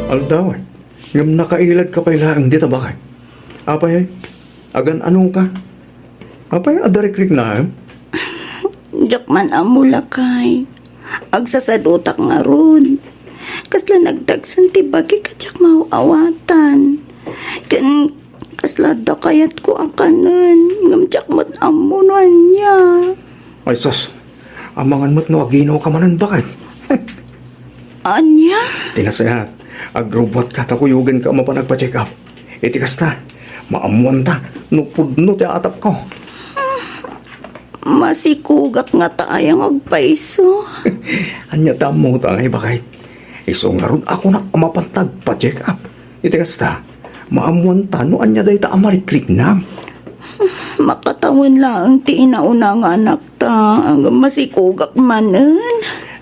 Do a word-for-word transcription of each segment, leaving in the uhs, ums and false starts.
Aldaw, ngem nakailadka pay laeng dita, baket. Apay, agan-anoka? Apay, adda rikriknaem? Diak man ammo, lakay. Agsasadutak ngarud. Kasla nagdagsen ti bagik a diak maaw-awatan. Ken kasla adda kayatko a kanen, ngem diak met ammo no ania. Ay sus, amangan met no aginawka manen, baket. Ania? Ti nasayaat, agrubbuatka ta kuyogenka a mapan agpa-check up. Iti kasta, maammoanta no pudno ti atapko. Masikogak ngata aya nga agpayso? Ania ti ammota ngay, baket? Isu ngarud a kunak a mapanta agpa-check up. Iti kasta, maammoanta no ania dayta a marikriknam. Makatawen laeng ti inauna nga anakta, ngem masikogak manen.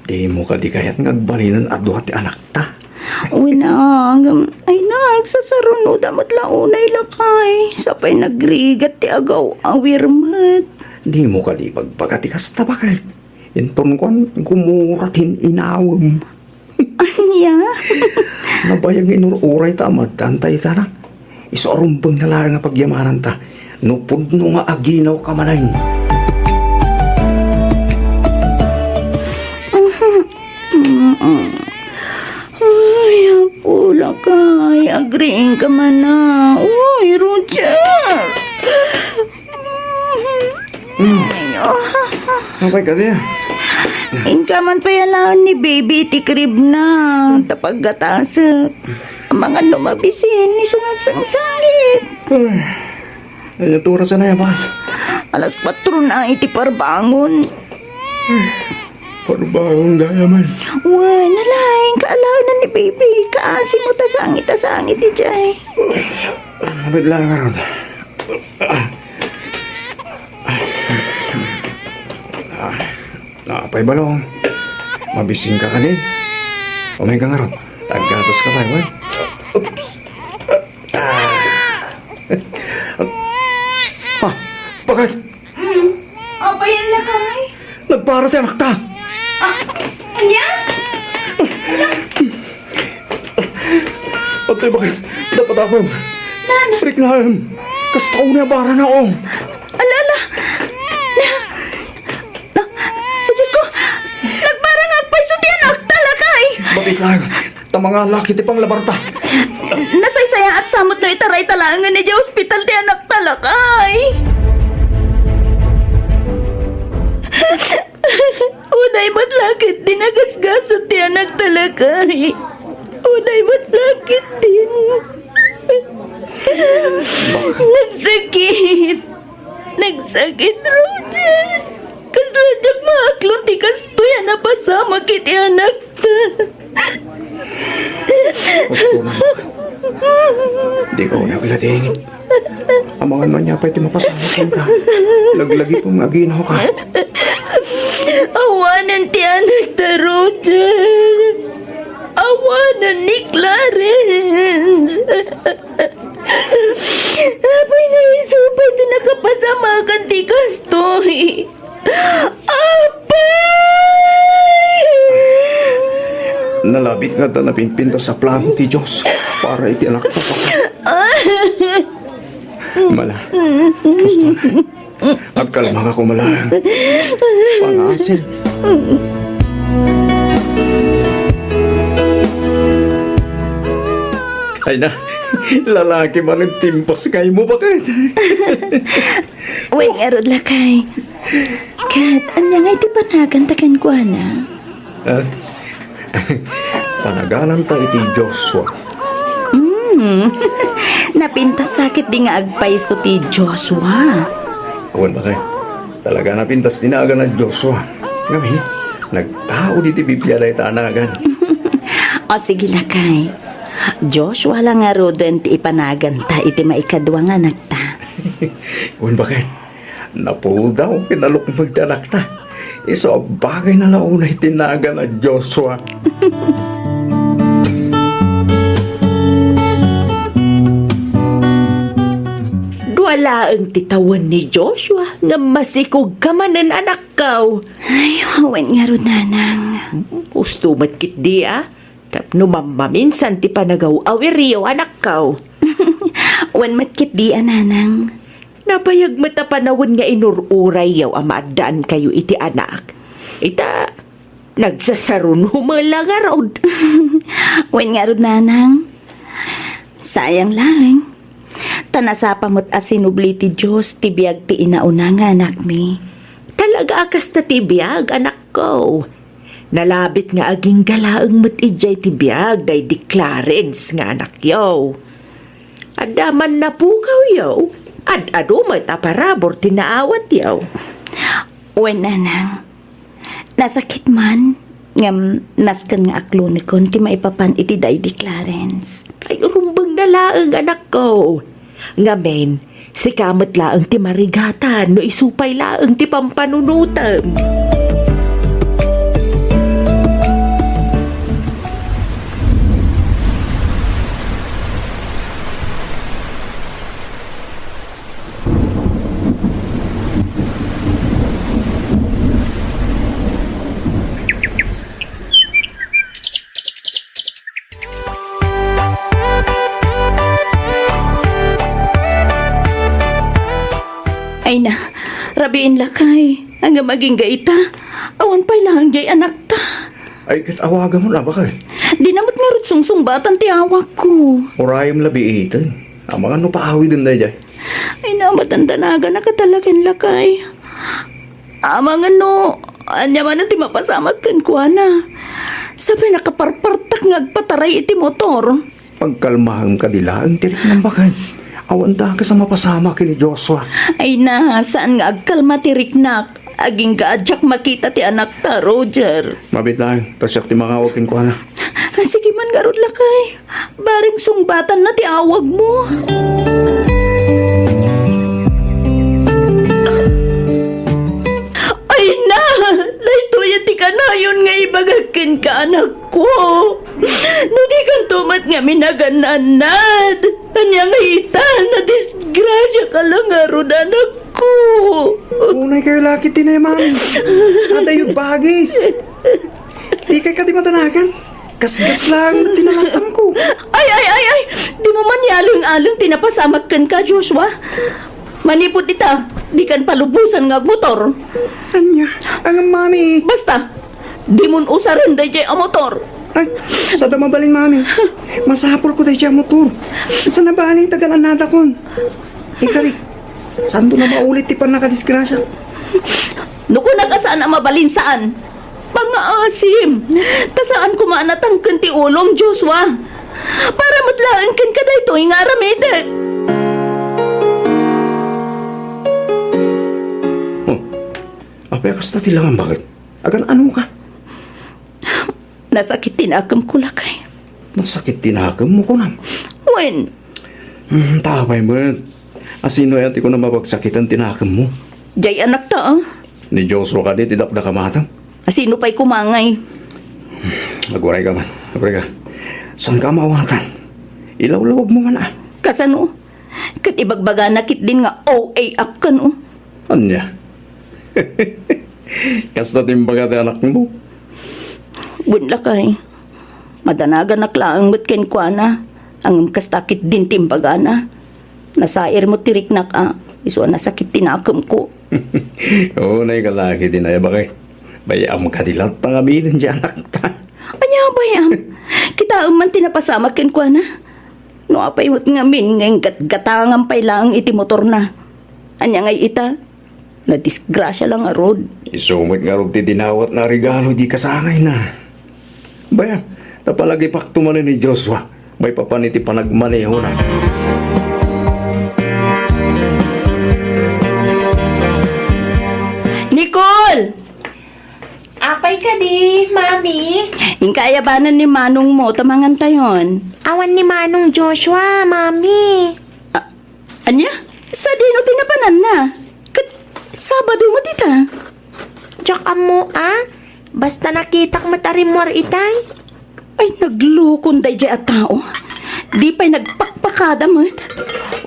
Dimo kadi kayat nga agbalinen a dua ti anakta? Wen, ngem, ay, nagsasarunoda met la unay, lakay. Sapay nagrigat ti agaw-awir met. Dimo kadi ibagbaga ti kasta, baket? Inton kuan, gumura ti inawem. Ania? Nabayag nga inur-urayta a maaddanta ita, nak. Isu a rumbengna laeng a pagyamananta no pudno nga aginawka manen. Ay, apo, lakay, agriingka man a. Uy, Roger! Hmm. Ay, ah. Apay kadi? Inka man pay alaen ni baby iti crib na, ta paggatasek. Amangan no mabisin, isu nga agsangsangit. Ay, ania ti oras a nayabat? Alas kuatro na iti parbangon. Parbangon gayam. Wen, nalaing ka alaen ni baby, kaasi mo ta sangit a sangit idiay. Mabit lang ngarud. Ah, apay balong. Mabisin ka kadi. Umay ka ngarud. Aggatos ka pay, wen. Oops. Ah. Ah, baket? Apay, lakay? Nagbara ti anakta. Ah, ania? Atoy, baket? Dapat ako. Nana. Riknaem. Kasta unay a barana, o. Ala, ala. Na, na, ay, Diyos ko. Nagbara nga agpayso ti anakta, lakay. Mabit lang. Ta mangalak iti panglabarta. Nasaysayaat sa met no itarayta laengen idiay ospital ti anakta, lakay. Unay met la ketdi nagasgasat ti anakta, lakay. Unay met la ketdi. Nagsakit. Nagsakit, Roger. Kasla diak maaklon ti kastoy a napasamak iti anakta. Usto na. Dika unay agladingit. Amangan man apay ti mapasamak kenka. Laglagipem nga aginawka. Awanen ti anakta, Roger. Awanen ni Clarence. Apay nga isu pay ti nakapasamakan ti kastoy? Apay! Nalabit nga adda napinpintas a plano ti Dios para iti anakta. Mala, gusto na. Agkalma ka, kumalaeng. Pangasin. Ay na, lalaki man ang timpas kay mo, baket? Wen ngarud, lakay. Ket, ania nga iti panaganta kenkuana? Ah, panagananta iti Joshua. Mm. Napintas sa ketdi nga agpayso ti Joshua. Awan, baket. Talaga napintas ti nagan a Joshua. Ngamin, nagtaud iti Biblia dayta a nagan. O, sige, lakay. Joshua la ngaruden ti ipanaganta iti maikadua nga anakta. Awan, baket. Napudaw ken nalukmeg ti anakta. Isu a bagayna la unay ti nagan a Joshua. Dua laeng ti tawen ni Joshua ngem masikogka manen, anakko. Ay, wen ngarud, nanang. Usto met ketdi, a. Tapno mammaminsan ti panagaw-awiryo, anakko. Wen met ketdi a, nanang. Nabayag met a panawen nga inur-urayyo a maaddaankayo iti anak. Ita, nagsasaruno met la ngarud. Wen ngarud, nanang. Sayang laeng. Ta nasapa met a sinubli ti Dios ti biag ti inauna nga anakmi. Talaga a kasta ti biag, anakko. Nalabit nga agingga laeng met idiay ti biag daydi Clarence nga anakyo. Adda man napukawyo, ad-adu met a parabur ti naawatyo. Wen, nanang. Nasakit man, ngem nasken nga aklonekon ti maipapan iti daydi Clarence. Ay, urumbeng na laeng, anakko. Ngamin, sika met laeng ti marigatan no isu pay laeng ti pampanunotem. Ay na, rabiin lakay. Ngem agingga ita, awan pay laeng diay anakta. Ay, ket awagamon, a, bakay. Dina met ngarud sungsungbatan ti awakko. Urayem la biiten. Amangan no paawiden daydiay. Ay, na, madandanagan a katalaken lakay. Amangan no, ania manen ti mapasamak kenkuana. Sapay nakaparpartak nga agpataray iti motor. Pagkalmaem kadi laeng ti riknam, baket. Awan dakes a mapasamak ken ni Joshua. Ay na, saan nga agkalma ti riknak. Agingga a diak makita ti anakta, Roger. Mabiit laeng, ta siak ti mangawag kenkuana. Ah, sige man ngarud, lakay. Bareng sungbatanna ti awagmo. Ay na! Daytoy ti kanayon nga ibagak kenka, anakko. No di kanto met nga minagan-annad, ania nga ita, nadisgrasiaka la ngarud, anakko. Unay kayo la ketdi, Mami. Adda kayod bagis. Dikay kadi madanagan. Gasgas laeng ti nalatan ko. Ay, ay, ay, ay! Dimo man ialeng-aleng ti napasamak kenka, Joshua. Manipud ita, dikan palubosan nga agmotor. Ania? Ngem, Mami. Basta, dimon usaren daydiay a motor. Ay, sada mabalin, Mami. Masapulko daydiay a motor. Saan a bale, tagan-annadakon. Ikarik, saanto a maulit ti pannakadisgrasia? No kunak a saan a mabalin, saan? Pangaasim! Ta saan koma a natangken ti ulom, Joshua. Para met laeng kenka daytoy nga aramidek. Oh, apay a kasta ti langam, baket? Agan-anoka? Nasakit ti nakemko, lakay. Nasakit ti nakemmo, kunam? Wen. Hmm, ta apay met? Asino aya ti kunam a pagsakitan ti nakemmo? Diay anakta, a. Ni Joshua kadi ti dakdakamatem? Asino pay koma ngay? Agurayka man. Agurayka. Saanka a maawatan? Ilawlawagmo man, a. Kasano? Ket ibagbagana ketdin nga O A ak kano. Ania? Kasta ti imbaga ti anakmo? Wen, lakay. Madanaganak laeng met kenkuana, ngem kasta ketdin ti imbagana. Nasair met ti riknak a, isu a nasakit ti nakemko. Unay ka la ketdin, a, bakay. Bay-am kadi latta nga bilin ti anakta. Ania, bay-am? Kitaem man ti napasamak kenkuana. No apay met ngamin nga inggatgatangan pay laeng iti motorna. Ania ngay ita? Nadisgrasia la ngarud. Isu met ngarud ti dinawatna a regalo idi kasangayna. Bay-am, ta palagipakto manen ni Joshua, maipapan iti panagmanehona. Nicole! Apay kadi, Mami? Inka ayabanen ni manongmo ta mangantayon. Awan ni Manong Joshua, Mami. A-, ania? Sadino ti napananna? Ket Sabado met ita. Diak ammo, a. Basta nakitak met a rimmuar itay. Ay, naglukon daydiay a tao. Di pay nagpakpakada met.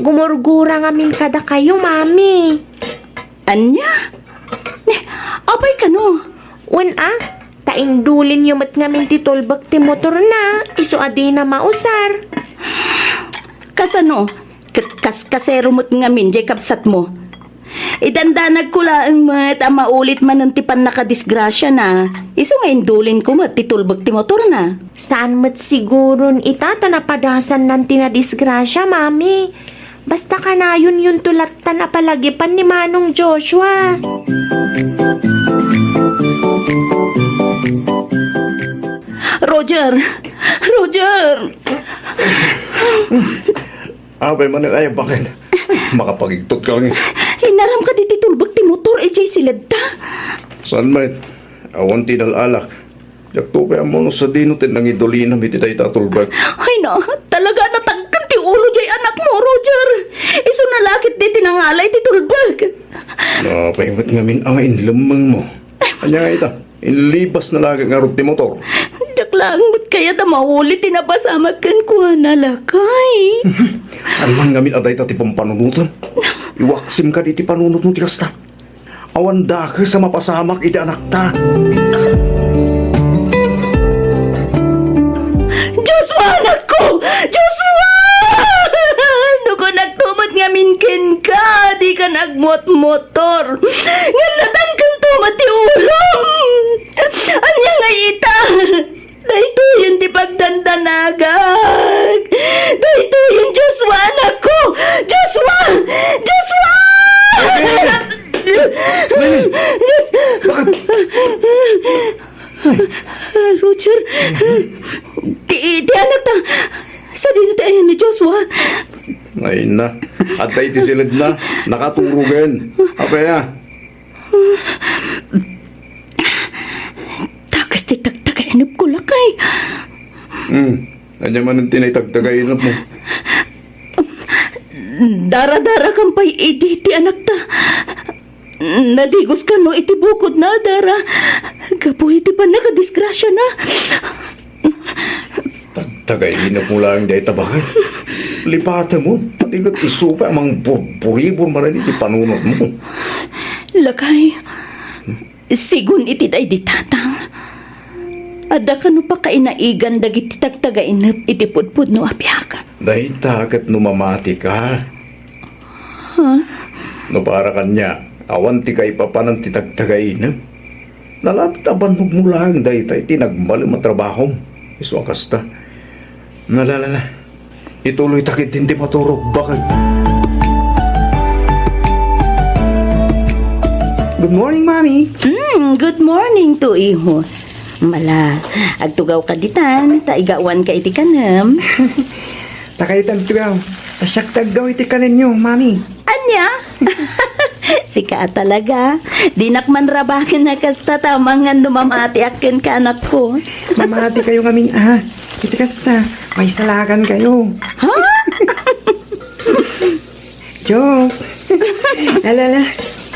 Gumurgura ngamin kadakayo, Mami. Ania? Ne, apay kano? Wen a, Ta indulinyo met ngamin ti tulbek ti motorna, isu a dina mausar. Kasano? Ket kaskasero met ngamin diay kabsatmo. Idandanagko laeng met a maulit manen ti pannakadisgrasiana, isu nga indulinko met ti tulbek ti motorna. Saan met siguron ita ta napadasannan ti nadisgrasia, Mami. Basta kanayonyonto lattan a palagipan ni Manong Joshua. Roger! Roger! Apay manen, ay, baket? Makapagigtot ka lang eh. Inaram ka diti tulbek ti motor, idiay siledta. Saan met? Awan ti nal-alak. Diakto pay ammo no sadino ti nangidulinam iti dayta a tulbek. Ay na, talaga natagken ti ulo diay anakmo, Roger. Isuna la ketdi ti nangala iti tulbek. Apay met ngamin a nga inlemmengmo? Ania nga ita? Inlibasna la ngarud ti motor. Diak laeng met kayat a maulit ti napasamak kenkuana, lakay. Saan man ngamin a dayta ti pampanunotem? Iwaksim kadi ti panunotmo ti kasta. Awan dakes a mapasamak iti anakta. Joshua, anakko! Joshua! No kunakto met ngamin kenka, dikan agmotmotor. Ngem natangkento met ti ulom. Ania nga ita? Daytoyen ti pagdandanagak. Daytoyen, Joshua, anakko! Joshua! Joshua! Mylene! Mylene! Bakit? Roger, ti, ti anakta, sadino ti ayan ni Joshua? Ay na, adda iti siledna, nakaturogen. Apay a? Dakes ti tagtagainepko, lakay. Hmm. Ania manen ti naitagtagainepmo? Daradarakan pay idi ti anakta. Nadigos kano iti bukodna a dara gapu iti pannakadisgrasiana. Tagtagainepmo laeng dayta, baket. Lipatemon, pati ket isu pay a mangburburibor manen iti panunotmo. Lakay, sigun iti daydi tatang, adda kano pakainaigan dagiti tagtagainep iti pudpudno a biag? Dayta ket no mamatika. Ha? No para kaniak, awan ti kaipapanan ti tagtagainep. Nalapit a bannogmo laeng dayta iti nagmalem a trabahom. Isu a kasta. Nalalala. Ituloyta ketdin ti maturog, baket. Good morning, Mami. Hmm, good morning to iho. Mala, agtugaw ka ditan, ta igawan ka iti kanem. Ta kayo ti agtugaw. Ta siak ti aggaw iti kanenyo, Mami. Ania? Sika a talaga. Dinak man rabaken a kasta ta amangan no mamatiak kenka, anakko. Mamati kayo ngamin, ah. Iti kasta, maisalakan kayo. Ha? Joke. Ala, ala.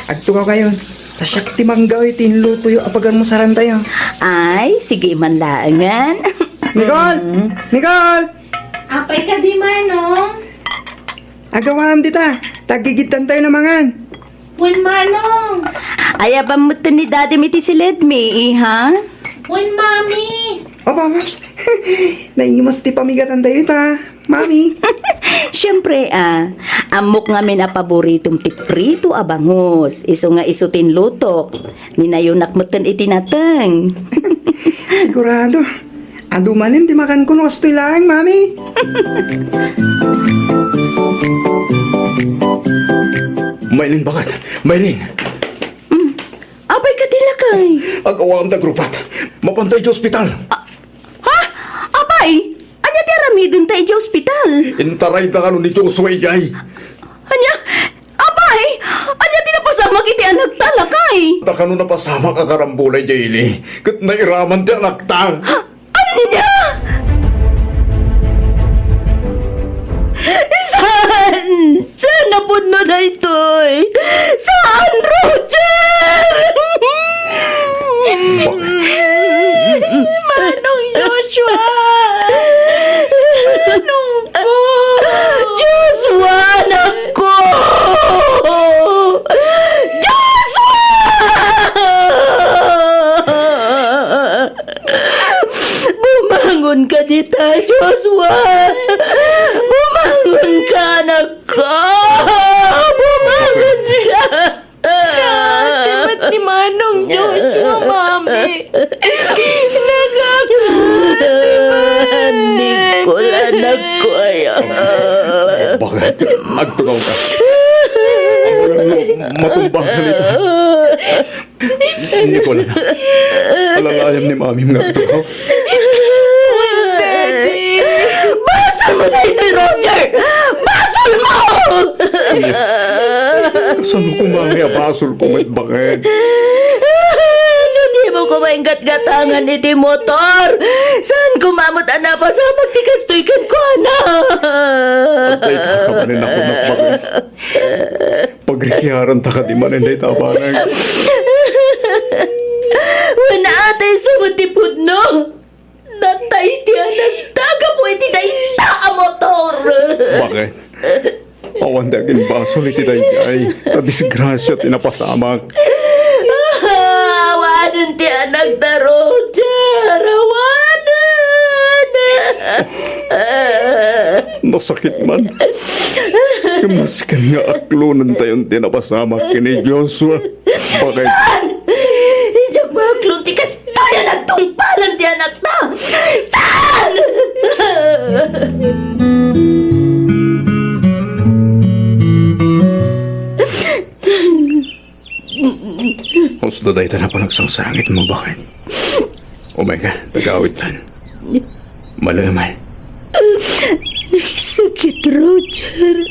Agtugaw kayo. Ta siak ti manggaw iti inlutoyo a pagarmusarantayo. Ay, sige man laengen. Nicole! Mm. Nicole! Apay kadi, Manong? Agawam dita. Tagigidtantayo na mangan. Wen, Manong. Ayaban metten ni Daddy iti siledmi, iha? Wen, Mami. Opo, Paps. Naingimas ti pamigatantayo ita, Mami. Siempre, ah, ammok ngamin a paboritom ti prito a bangus. Isu nga isu ti inlutok. Ninayonak metten iti nateng. Sigurado. Adu manen ti makanko no kastoy laeng, Mami. Maylin, baket? Maylin! Mm. Apay kadi, lakay? Agawam ti agrupat. Mapantay iti ospital. Ah, ha? Apay? Ania ti aramidenta iti ospital? Intarayda kano ni Joshua idiay. Ania? Apay, ania ti napasamak iti anakta, lakay? Ta kano napasamak a karambola idiay ili, ket nairaman ti anakta. Ania? Saan? Saan a pudno daytoy? Saan, Roger? Manong Joshua! Manong po! Joshua, anakko! Joshua! Bumangon ka dita, Joshua! Bumangon ka, anak ko! Bumangon ka! Naasi met ni Manong Joshua, Mami. Nagakasi met. Nicole, anak ko, ay. Bakit? Agtulaw ka. Amangan mo, matumbang ka dita. Nicole, alalayan ni Mami nga agtulaw. Wen, Daddy. Basol mo daytoy, Roger! Basol mo! Kasano ko, Mami, a basol ko met, bakit? No dimo ko mainggatgatangan iti motor, saan ko mamut a napasamak ti kastoy kenkuana? Agdayta ka manen a kunak, bakit? Pagrikiaran ta kadi manen dayta a banag. Wen, atay, sumot ti pudno. Natay ti anakta gapu iti dayta a motor. Bakit? Awan ti agimbasol iti daydiay a disgrasia ti napasamak. Awanen ti anakta, Roger. Awanen. Nasakit man. Masken nga aklonentayon ti napasamak ken ni Joshua. Bakit? Saan? Idiak maaklon ti kastoy a nagtungpalan ti anakta. Saan? Husto dayta a panagsangsangit mo, bakit? Umay ka, taga-awittan. Maluman. Nagsakit, Roger.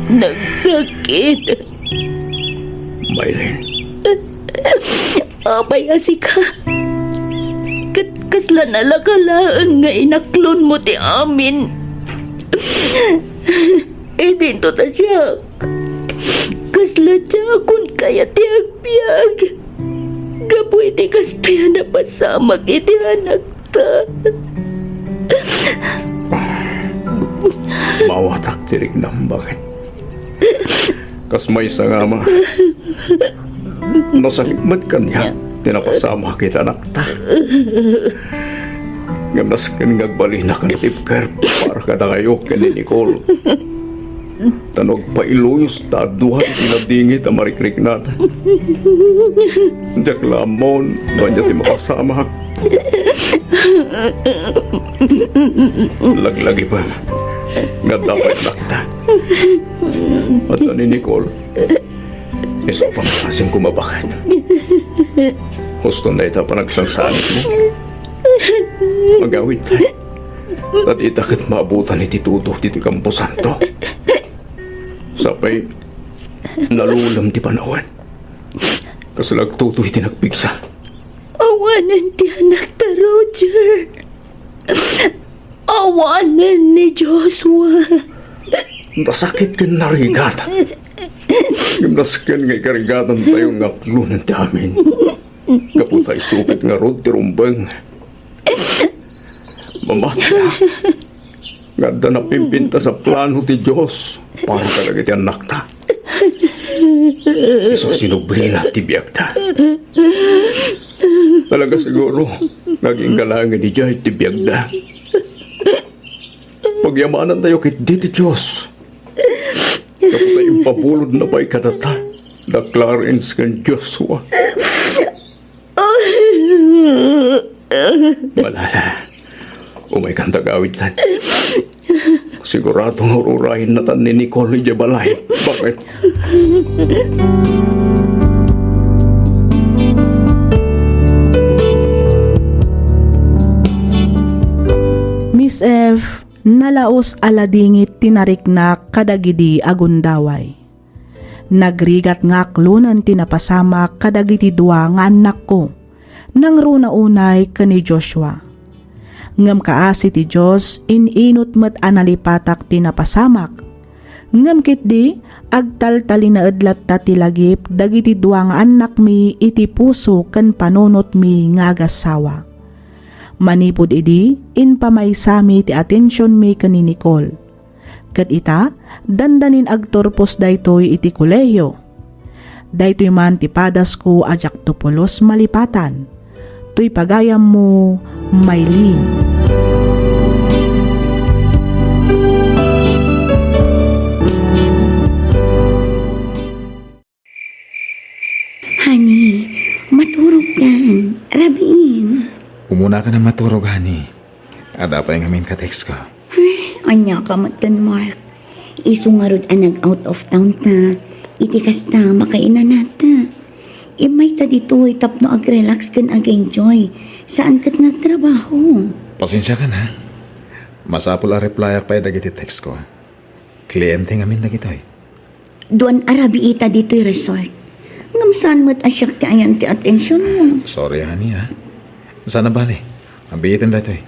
Nagsakit. Maylin. Apay a sika? Ket kasla nalaka laeng nga inaklonmo ti amin. Idinto ta siak. Kasla diakon kayat ti agbiag gapu iti kastoy a napasamak iti anakta. Maawatak ti riknam, bakit? Kas maysa nga ama, nasakit met kaniak ti napasamak iti anakta. Ngem nasken nga agbalinak a natibker para kadakayo ken ni Nicole. Ta no agpailuyos ta adua iti nadingit a marikriknada. Diak la ammon no ania ti mapasamak. Laglagipem nga adda pay anakta. Adda ni Nicole. Isu a pangngaasim koma, bakit? Husto dayta a panagsangsangitmo. Agawidta. Ta dita ket maabutan iti tudo ditoy kamposanto. Sapay, nalulem ti panawen. Kasla agtutoy ti nagpigsa. Awanen ti anakta, Roger. Awanen ni Joshua. Nasakit ken narigat. Ngem nasken nga ikarigatantayo nga aklonen ti amin. Gapu ta isu ket ngarud ti rumbeng. Mamati a nga adda napimpintas a plano ti Dios para kadagiti annakta. Isu a sinublina ti biagda. Talaga siguro nga agingga laengen idiay ti biagda. Pagyamanantayo ketdi ti Dios. Gapu ta impabulodna pay kadata da Clarence ken Joshua. Malala, umay kan tagawidtan. Sigurado nga ururayen natan ni Nicole idiay balay. Bakit? Miss F, nalaus a ladingit ti nariknak kadagidi a gundaway. Nagrigat nga aklonen ti napasamak kadagiti dua nga annakko, nangruna unay ken ni Joshua. Ngem kaasi ti Dios, in-inut met a nalipatak ti napasamak. Ngem ketdi, agtaltalinaed latta ti lagip dagiti dua nga annakmi iti puso ken panunotmi nga agassawa. Manipud idi, impamaysami ti atensionmi ken ni Nicole. Ket ita, dandanin agturpos daytoy iti kolehio. Daytoy man ti padasko a diakto pulos malipatan. Toy pagayammo, Maylin. Umuna ka na maturog, honey. Adda pay ngamin ka-text ko. Ay, ania ka metten, Mark? Isu ngarud a nag-out of town ta, iti kasta, makainanata. Immay ta ditoy tapno ag-relax ken ag-enjoy. Saan ket nga agtrabaho. Pasensia ka na. Masapul a replyak pay dagiti text ko. Kliyente ngamin dagitoy. Duan a rabii ita ditoy resort. Ngem saan met a siak ti ayan ti atensionmo. Sorry, honey, ha. Saan a bale. Abiiten daytoy.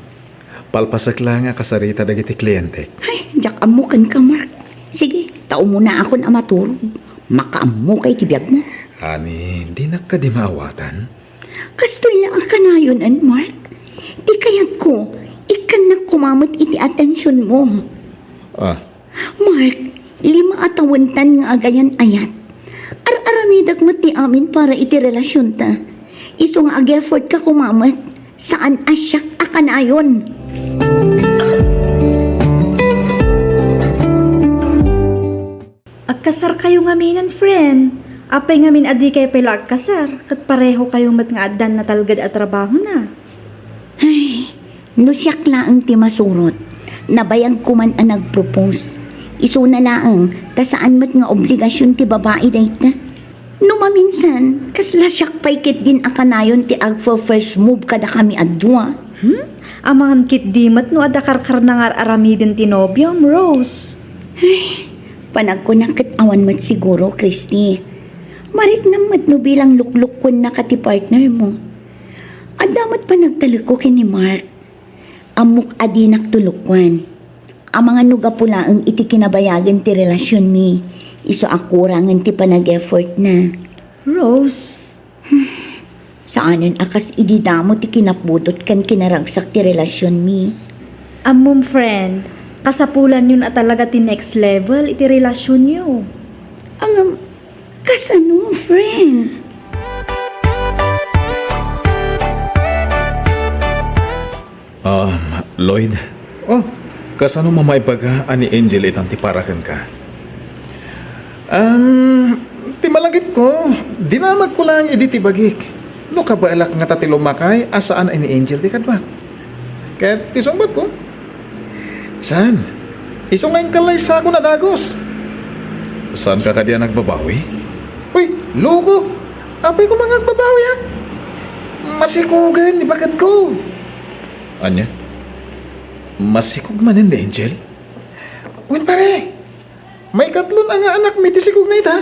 Palpasek la nga kasarita dagiti klientek. Ay, diak ammo kenka, Mark. Sige, ta umunaakon a maturog. Makaammoka iti biagmo. Honey, dinak kadi maawatan? Kastoy la a kanayon, Mark. Ti kayatko, ikkannak koma met iti atensionmo. Ah, Mark, lima a tawentan nga agayan-ayat. Ar-aramidek met ti amin para iti relasionta. Isu nga ag-effort ka koma met, saan a siak a kanayon. Agkasarkayo ngaminen, friend. Apay ngamin a dikayo pay la agkasar, ket parehokayo met nga addan natalged a trabahona? Ay, no siak laeng ti masurot, nabayagko man a nagpropose. Isuna laeng, ta saan met nga obligasion ti babai dayta. No maminsan, kasla siak pay ketdin a kanayon ti agfa-first move kadakami a dua. Hmm? Amangan ketdi met no adda karkarna nga ar-aramiden ti nobiom, Rose. Ay, panagkunak ket awan met siguro, Christy. Mariknam met no bilang luklukkuennaka ti partnermo. Adda met panagtalekko ken ni Mark. Ammok a dinak tulukkuan. Amangan no gapu laeng iti kinabayagen ti relasionmi, isu a kurangen ti panag-effortna. Rose. Saanen a kas idi damo ti kinapudot ken kinaragsak ti relasionmi. Ammom, friend, kasapulanyon a talaga ti next level iti relasionyo. Ngem, kasano, friend? Um, Lloyd? Oh, kasano mamaibaga a ni Angel itan ti para kenka? Um, ti malagipko, dinamagko laeng idi ti bagik. No kabaelak ngata ti lumakay a saan a ni Angel ti kaduak. Ket ti sungbatko, saan? Isu nga inka laysakon a dagus. Saanka kadi a nagbabawi? Uy, loko! Apay koma nga agbabawiak? Masikogen ni baketko. Ania? Masikog manen ni Angel? Wen, pare, maikatlo na nga anakmi ti sikogna ita.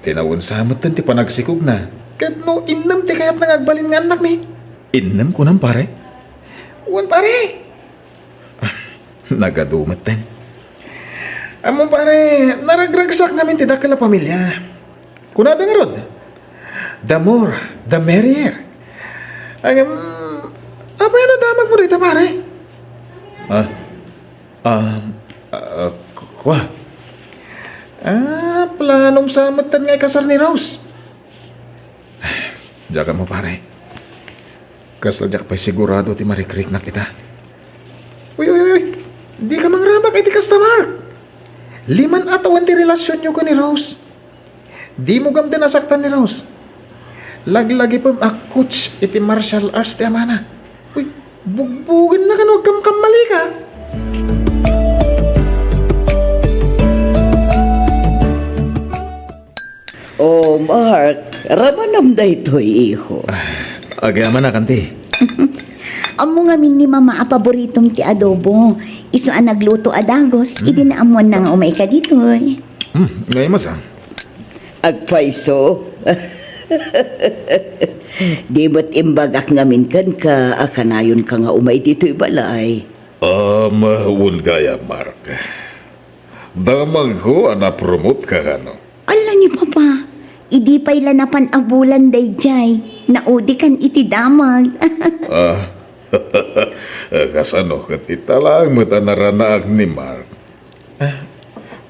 Ti nawensa metten ti panagsikogna. Ket no innem ti kayatna nga agbalin nga annakmi? Innem kunam, pare? Wen, pare. Ah, nagadu metten. Ammom, pare, naragragsak ngamin ti dakkel a pamilia. Kunada ngarud, "The more, the merrier." Ngem, apay a nadamagmo dayta, pare? Ah, ah, ah, ku-, kua? Ah, planom sa metten nga ikasar ni Rose. Diak ammo, pare. Kasta diak pay sigurado ti marikriknak ita. Uy, uy, uy! Dika mangrabak iti kasta, Mark! Liman a tawen ti relasionyo ken ni Rose. Dimo gamden a saktan ni Rose. Laglagipem a coach iti martial arts ti amana. Uy, bugbugennaka no agkamkammalika. Oh, Mark, ramanam daytoy, iho. Ah, agyamanak, anti. Ammo ngamin ni Mama a paboritom ti adobo. Isu a nagluto a dagus, idi naammuanna nga umayka ditoy. Hmm, nga imas, ah. Agpayso. Di met imbagak ngamin kenka a kanayonka nga umay ditoy balay. Um, wen gayam, Mark. Damagko a napromote ka kano? Ala ni Papa, idi pay la napan a bulan daydiay, naudikan iti damag. Ah, kasano ket ita laeng met a naranaak ni Mark? Ah,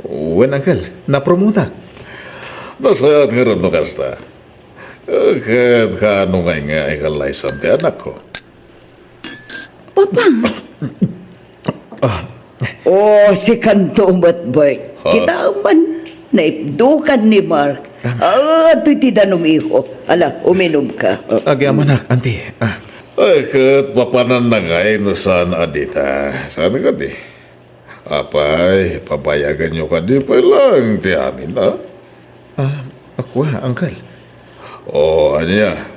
wen, Uncle, napromoteak. Nasayaat ngarud no kasta. Ket kaano ngay nga ikalaysam ti anakko? Papa! Ah. Oh, sikanto met, Bert. Ha? Kita man, naipdukan ni Mark. Ah. Ah, adtoy ti danum, iho. Ala, uminumka. Agyamanak, anti. Ah. Ay, ket papananna ngay no saan a dita? Saan kadi? Apay, pabayaganyo kadi pay laeng ti amin, a? Ah, kua, Uncle. O, ania?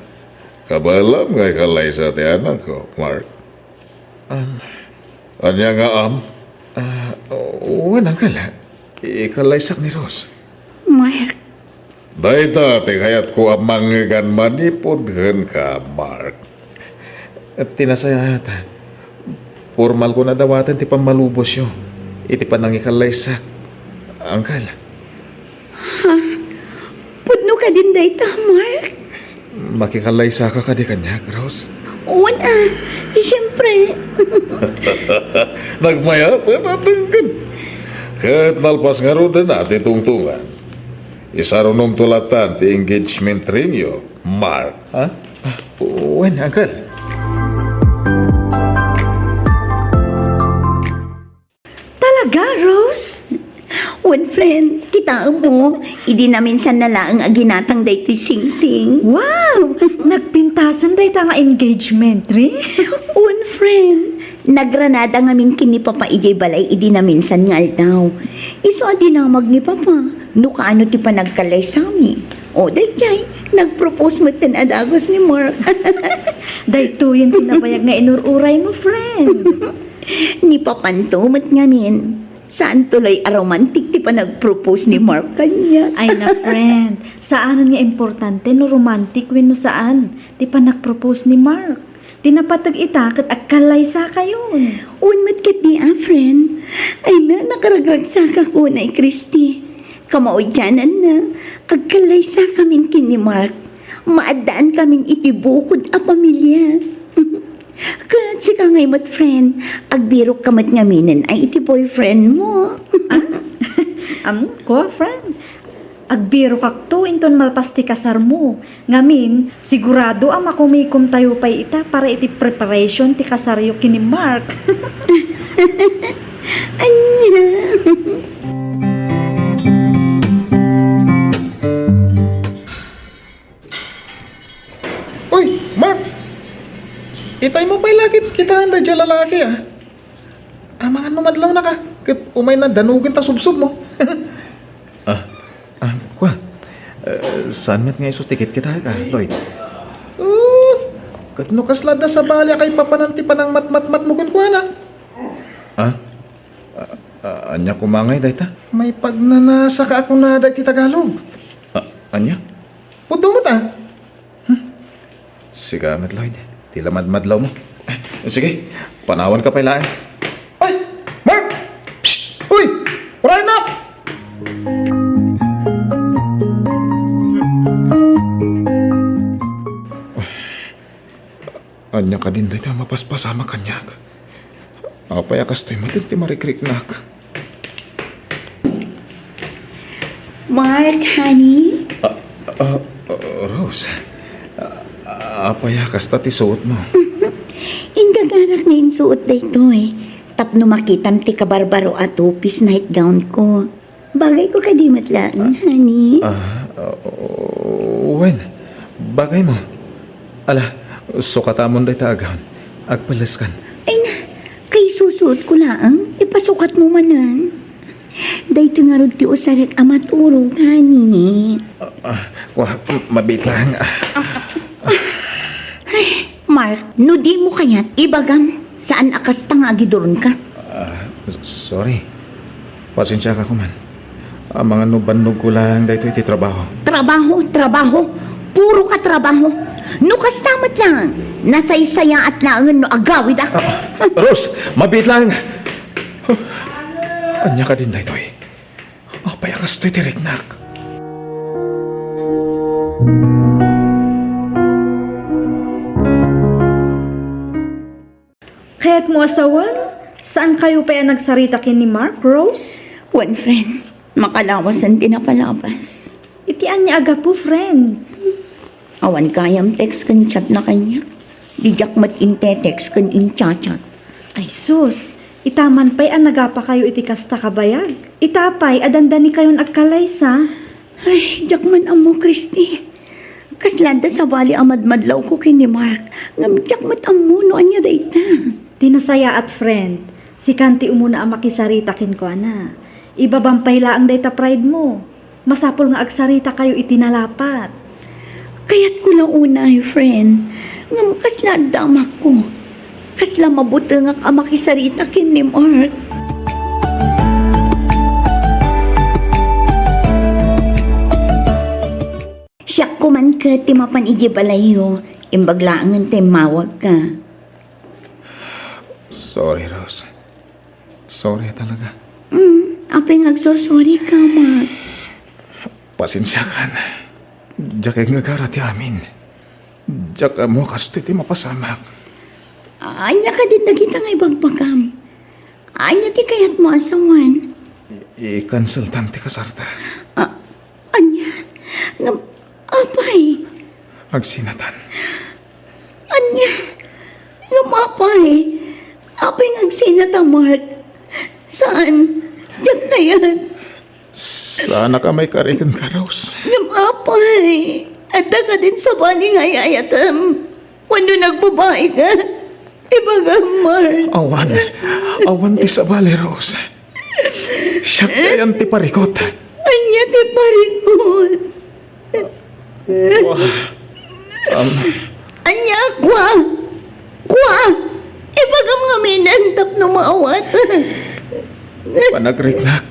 Kabaelam nga ikallaysa ti anakko, Mark? Ah. Ania nga am? Ah, wen, Uncle. Ikallaysak ni Rose. Mark. Dayta ti kayatko a mangngegan manipud kenka, Mark. Ti nasayaat, pormalkon a dawaten ti pammalubosyo iti panangikallaysak, Uncle. Ha? Pudno kadin dayta, Mark? Makikallaysaka kadi kaniak, Rose? Wen a, siempre. Nagmayaten a denggen. Ket nalpas ngaruden a ti tungtungan. Isarunomto latan ti engagement ringyo, Mark. Ha? Ah, wen, Uncle. Talaga, Rose? Wen, friend, kitaem mo, idi naminsan na laeng a ginatang daytoy singsing. Wow! Nagpintasen dayta nga engagement ring? Wen, friend, nagranada ngamin ken ni Papa idiay balay idi naminsan nga aldaw. Isu a dinamag ni Papa no kaano ti panagkallaysami. O, daydiay, nagpropose metten a dagus ni Mark. Daytoyen ti nabayag nga inur-uray mo, friend. Ni Papanto met ngamin, saan tuloy a romantic ti panagpropose ni Mark kaniak. Ay na, friend. Saanen nga importante no romantic wenno saan ti panagpropose ni Mark. Ti napateg ita ket agkallaysakayon. Wen met ketdi a, friend. Ay na, nakaragragsakak unay, Christy. Kamaudiananna, agkallaysakamin ken ni Mark. Maaddaankamin iti bukod a pamilia. Ket sika ngay met, friend, agbirokka met ngaminen ay iti boyfriend mo. Ah? Am, kua, friend? Agbirokakto inton malpas ti kasarmo. Ngamin, sigurado a makumikomtayo pay ita para iti preparation ti kasaryo ken ni Mark. Ania? Uy, Mark! Itay mo pay la ket kitaen daydiay a lalaki, a. Amangan no madlawnaka, ket umayna danugen ta subsubmo. Ah, ah, kua. Eh, saan met nga isu ti kitkitaek, Lloyd? Oh, ket no kasla adda sabali a kaipapanan ti panangmatmatmatmo kenkuana. Ah? Ah, ah, ania koma ngay dayta? Maipagnanasaka a kunada iti Tagalog. Ah, ania? Pudno met a. Hmm. Sika met, Lloyd. Ti lamadmadlaw mo. Eh, sige, panawanka pay laeng. Ay! Mark! Psst! Uy! Uray, nak! Ania kadin dayta a mapaspasama kaniak? Apay a kastoy met ti marikriknak? Mark, honey? Ah, ah, ah, Rose, ah, apay a kasta ti suotmo? Ingaganak nga insuot daytoy tapno makitam ti kabarbaro a two-piece nightgown ko. Bagayko kadi met laeng, honey? Ah, ah, wen, bagaymo. Ala, sukatamon dayta a gown. Agpelleskan. Ay na, kaisusuotko laeng, ipasukatmo manen. Daytoy ngarud ti usarek a maturog, honey. Ah, ah, kua, mabiit laeng, ah. Ay, Mark, no dimo kayat, ibagam, saan a kasta nga agiduronka? Ah, s-, sorry. Pasensiaka koman. Amangan no bannogko laeng daytoy ti trabaho. Trabaho, trabaho. Puro ka trabaho. No kasta met laeng, nasaysayaat laeng no agawidak. Ah, ah, Rose, mabiit laeng. Ania kadin daytoy? Apay a kastoy ti riknak? Kayatmo a sawen? Saankayo pay a nagsarita ken ni Mark, Rose? Wen, friend. Makalawasen ti napalabas. Iti ania a gapu, friend? Awan gayam text ken chat na kaniak. Diak met inte-text ken incha-chat. Ay sus, ita man pay a nagapakayo iti kasta kabayag. Ita pay a dandanikayon agkalaysa. Ay, diak man ammo, Christy. Kasla adda sabali a madmadlawko ken ni Mark, ngem diak met ammo no ania dayta. Ti nasayaat, friend, sikan ti umuna a makisarita kenkuana. Ibabam pay laeng dayta pride mo. Masapul nga agsaritakayo iti nalapat. Kayatko la unay, friend, ngem kasla adda amakko. Kasla mabutengak a makisarita ken ni Mark. Siak koman ket ti mapan idiay balayyo, imbag laengen ta immawagka. Sorry, Rose. Sorry talaga. Mm, apay nga agsorsorry ka, Mark? Pasensiakan. Diak ngagara ti amin. Diak ammo kastoy ti mapasamak. Ania kadin dagita nga ibagbagam? Ania ti kayatmo a sawen? I-, i-canceltan ti kasarta. Ah, ania? Ngem, apay? Agsinatan. Ania? Ngem, apay? Apay nga agsinata, Mark? Saan? Diak kayat. Saanak a maikari kenka, Rose. Ngem apay, adda kadin sabali nga ay-ayatem? Wenno nagbabaika? Ibagam, Mark. Awan. Awan ti sabali, Rose. Siak ti ayan ti parikut. Ania ti parikut? Kua. Am. Ania, kua? Kua? Ibagam ngaminen tapno maawat. Panagriknak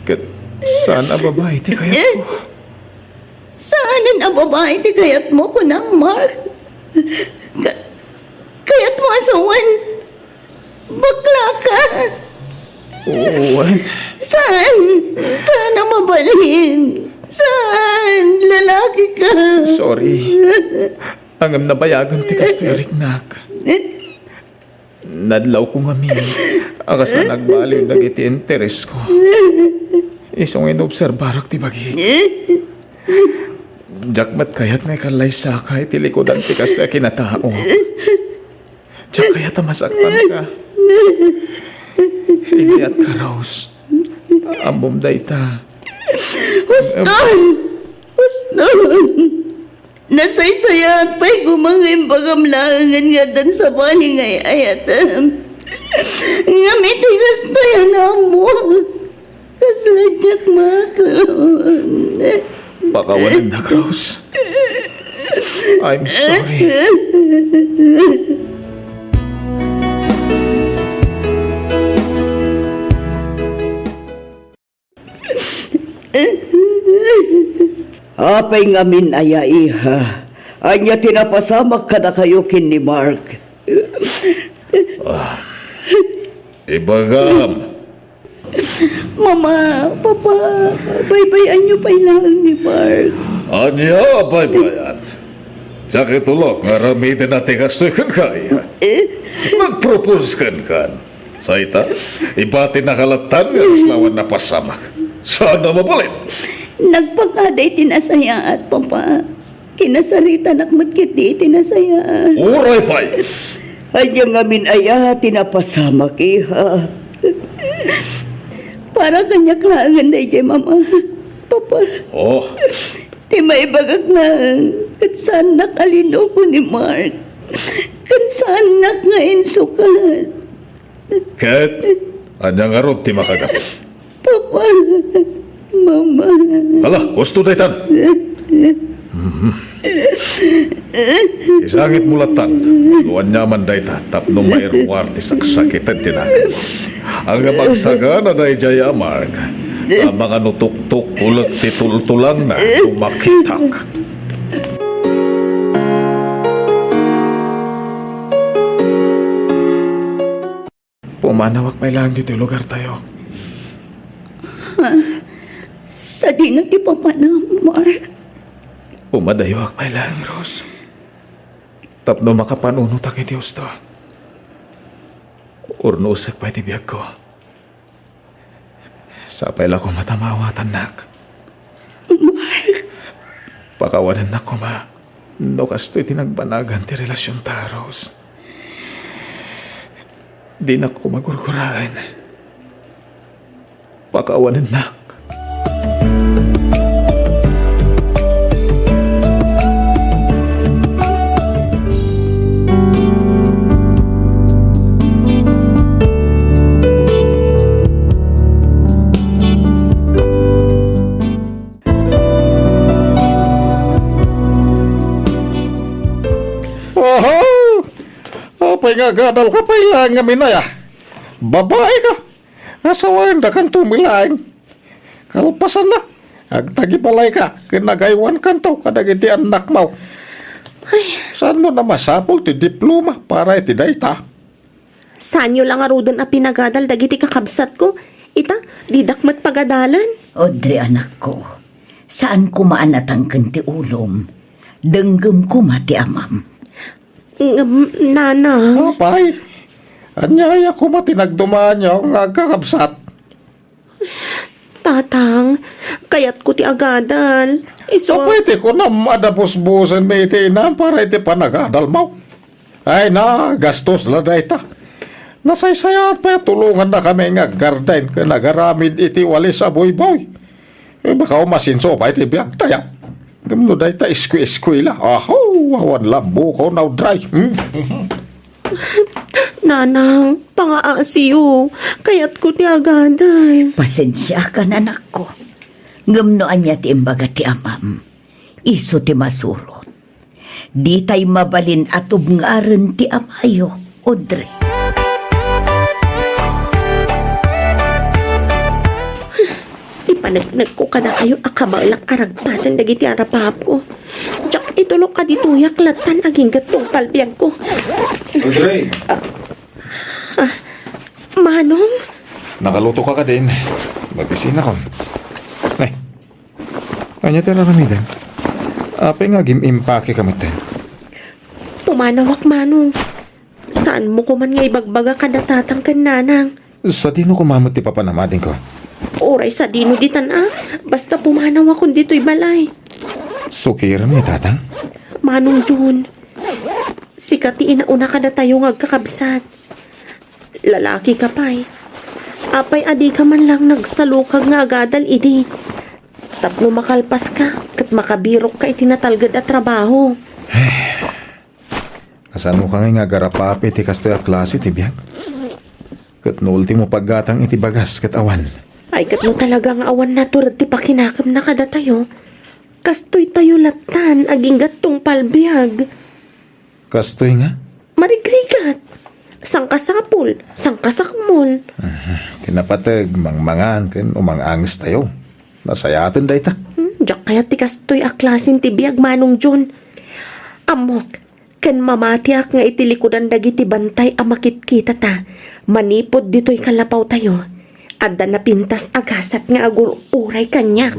ket saan a babai ti kayatko. Saanen a babai ti kayatmo, kunam, Mark? Ka-, kayatmo a sawen? Bakla ka? Wen. Saan? Saan a mabalin? Saan? Lalaki ka. Sorry. Ngem nabayagen ti kastoy a riknak. Nadlawko ngamin a kasla nagbaliw dagiti interesko. Isu nga inobserbarak ti bagik. Diak met kayat nga ikallaysaka iti likudan ti kastoy a kinatao. Diak kayat a masaktanka. Idiatka, Rose. Ammom dayta. Huston! Huston! Nasaysayaat pay koma nga imbagam laengen nga addan sabali nga ay-ayatem. Ngem iti kastoy a naammoak, kasla diak maaklon. Pakawanennak, Rose. I'm sorry. Apay ngamin aya, iha? Ania ti napasamak kadakayo ken ni Mark? Ah, ibagam. Mama, Papa, baybay-anyo pay laeng ni Mark. Ania a baybay-an? Sakit ulo nga aramidena ti kastoy kenka, iha. Eh? Nagpropose kenkan. Sa ita, ibatinaka lattan nga kasla awan napasamak. Saan a mabalin? Nagpakada iti nasayaat, Papa. Kinasaritanak met ketdi iti nasayaat. Uray pay! Ania ngamin aya ti napasamak, iha? Para kaniak laengen daydiay, Mama, Papa. Oh. Ti maibagak laeng, ket saannak a linuko ni Mark. Ket saannak nga insukat. Ket ania ngarud ti makagapu? Papa, Mama. Hala, husto daytan. Mhm. Isangitmo lattan no aniaman dayta tapno mairuar ti saksakiten ti naganmo. Ngem agsagana daydiay a Mark, ta mangano tuktok ulit ti tultulangna no makitak. Pumanawak pay laeng ditoy lugartayo. Ha? Sadino ti papanam, Mark? Pumadayuak pay laeng, Rose. Tapno makapanunotak iti husto. Urnosek pay ti biagko. Sapay la koma ta maawatannak. Mark! Pakawanennak koma no kastoy ti nagbanagan ti relasionta, Rose. Dinak koma gurguraen. Pakawanennak. Nga agadalka pay laeng ngamin aya. Babaeka. Asawaendakanto met laeng. Kalpasanna, agtagibalayka ken agaywankanto kadagiti annakmo. Ay, saanmo a masapul ti diploma para iti dayta? Saanyo la ngaruden a pinagadal dagiti kakabsatko? Ita, didak met pagadalen. Audrey, anakko, saan koma a natangken ti ulom. Denggem koma ti amam. Ngem, Nana. Apay, ania aya koma ti nagdumaanyo nga agkakabsat? Tatang, kayatko ti agadal. Isu a- Apay ti kunam a dabusbusenmi iti inam para iti panagadalmo? Ay, nagastos la dayta. Nasaysayaat pay a tulongannakami nga aggarden ken agaramid iti walis a buyboy. Eh, baka umasenso pay ti biagtayo. Ngem no dayta esku-eskuela, aho, awan la bukaw, Audrey. Hmm? Nanang, pangaasiyo. Kayatko ti agadal. Pasensiakan, anakko. Ngem no ania ti imbaga ti amam, isu ti masurot. Ditay mabalin a tubngaren ti amayo, Audrey. Ipaneknekko kadakayo a kabaelak a ragpaten dagiti arapapko. Diak itulok a ditoyak lattan agingga tungpal biagko. Audrey! Ah, ah, Manong? Nakaluto ka kadin. Mabisinakon. Ay, ania ti raramidem? Apay nga agim-impake ka metten? Pumanawak, Manong. Saanmo koman nga ibagbaga kada tatang ken nanang? Sadino koma met ti papanamadingko? Uray sadino ditan a, basta pumanawakon ditoy balay. Sukirem ni tatang? Manong John, sika ti inauna kadatayo nga agkakabsat. Lalaki ka pay. Apay a dika man lang nagsalukag nga agadal idi? Tapno makalpaska ket makabirokka iti natalged a trabaho. Kasanoka ngay nga agarapapi iti kastoy a klase ti biag? Ket no ultimo paggatang iti bagas ket awan. Ay, ket no talaga nga awan natured ti pakinakemna kadatayo, kastoytayo lattan agingga tungpal biag. Kastoy nga? Marigrigat. Sangkasapul, sangkasakmol. Mhm. Kinapateg, mangmangan, ken umang-angestayo. Nasayaten dayta. Hmm, diak kayat ti kastoy a klasen ti biag, Manong John. Ammok, ken mamatiak nga iti likudan dagiti bantay a makitkitata manipud ditoy kalapawtayo, adda napintas a gasat nga agur-uray kaniak.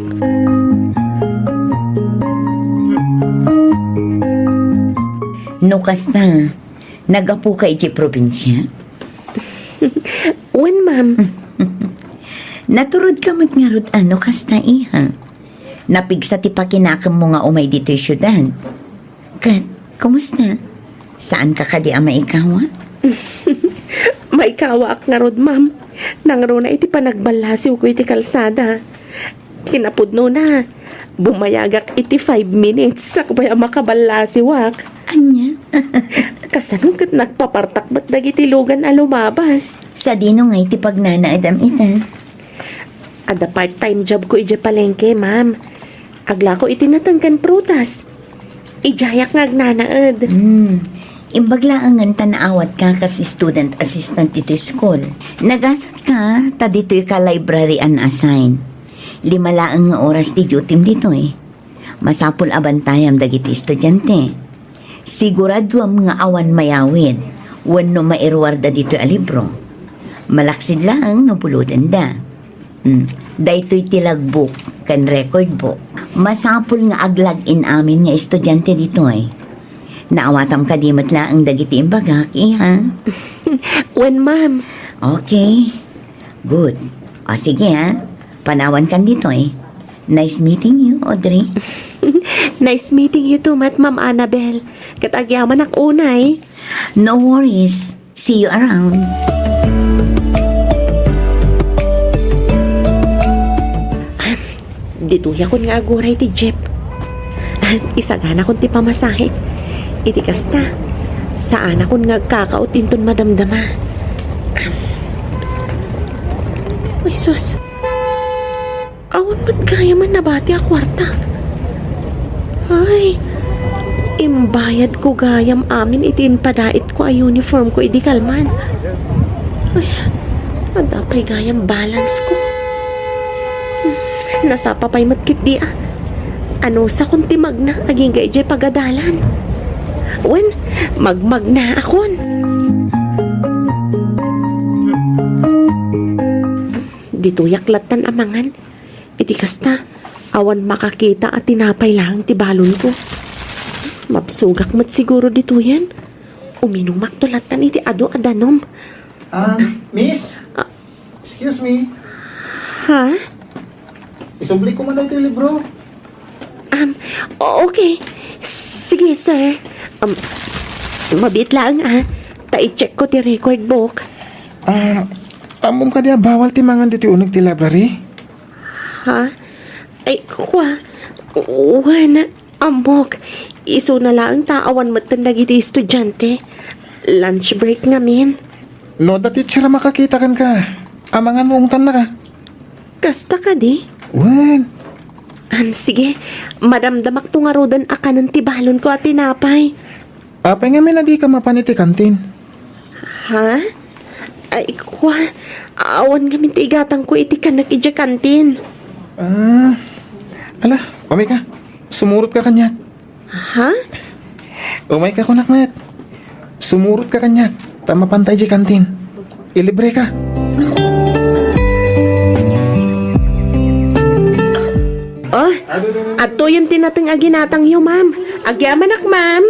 No kasta, nagapuka iti probinsia? Wen, ma'am. Naturodka met ngarud a no kasta, iha. Napigsa ti pakinakemmo nga umay ditoy siudad. Ket, kumusta? Saanka kadi a maikawa? Maikawaak ngarud, ma'am. Nangruna iti panagballasiwko iti kalsada. Kinapudnona, bumayagak iti five minutes sakbay a makaballasiwak. Ania? Kasano ket nagpapartak met dagiti lugan a lumabas? Sadino ngay ti pagnanaedam ita? Adda part-time job ko idiay palengke, ma'am. Aglako iti nateng ken prutas. Idiayak nga agnanaed. Hmm. Imbag laengen ta naawatka kas student assistant ditoy school. Nagasatka ta ditoyka library a na-assign. Lima laeng nga oras ti duty-m ditoy. Masapul a bantayam dagiti estudiante. Siguraduam nga awan mayawid wenno mairuarda ditoy a libro. Malaksid laeng no bulodenda. Hmm. Daytoy ti logbook ken record book. Masapul nga aglag-in amin nga estudiante ditoy. Naawatam kadi met laeng dagiti imbagak, iha? Wen, ma'am. Okay. Good. O, sige, ha. Panawankan ditoy. Nice meeting you, Audrey. Nice meeting you too, met, Ma'am Annabel. Ket agyamanak unay. No worries. See you around. Ditoyakon nga aguray ti jeep. Isaganakon ti pamasahe. Iti kasta, saanakon nga agkakaot inton madamdama. Ay, sus. Awan met gayam a nabati a kuarta. Ay. Imbayadko gayam amin iti impadaitko a uniformko idi kalman. Ay, adda pay gayam balansko. Nasapa pay met ketdi a. Anusakon ti magna agingga idiay pagadalan. Wen, magmagnaakon. Ditoyak lattan a mangan. Iti kasta, awan makakita a tinapay laeng ti balonko. Mabsogak met siguro ditoyen. Uminumakto lattan iti adu a danum. Ah, miss? Ah. Excuse me. Ha? Isubli ko man iti libro. Um, o-, okay. Sige, sir. Um, mabiit laeng, ah. Ta i-check ko ti record book. Ah, ammom kadi a bawal ti mangan ditoy uneg ti library? Ha? Ay, kua. Wen, ammok. Isuna laeng ta awan metten dagiti estudiante. Lunch break ngamin. No adda teacher a makakita kenka, amangan no ungtannaka. Kasta kadi? Wen. Am, sige. Madamdamakto ngaruden a kanen ti balonko a tinapay. Apay ngamin a dika mapan iti kantin? Ha? Ay, kua, awan ngamin ti igatangko iti kanek idiay kantin. Ah, ala, umayka. Sumurotka kaniak. Ha? Umayka kunak met. Sumurotka kaniak. Ta mapanta idiay kantin. Ilibreka. Oh, adtoyen ti nateng a ginatangyo, ma'am. Agyamanak, ma'am.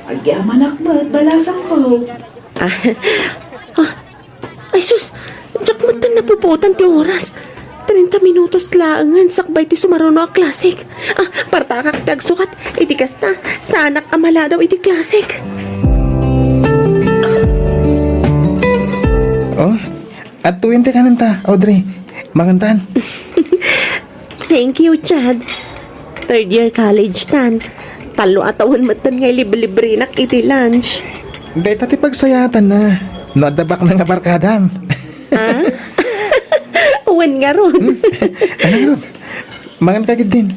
Agyamanak met, balasangko. Ah, ah, ay sus, diak metten napupuotan ti oras. Treinta minutos laengen sakbay ti sumaruno a klasek. Ah, partakak ti agsukat. Iti kasta, saanak a maladaw iti klasek. Oh, adtoyen ti kanenta, Audrey. Mangantan. Thank you, Chad. Third year college tan. Tallo a tawen metten nga iliblibrenak iti lunch. Dayta ti pagsayaatanna. No adda baknang a barkadam. Ah? Wen ngarud. Hmm? Ano ngarud? Mangan ka gid din.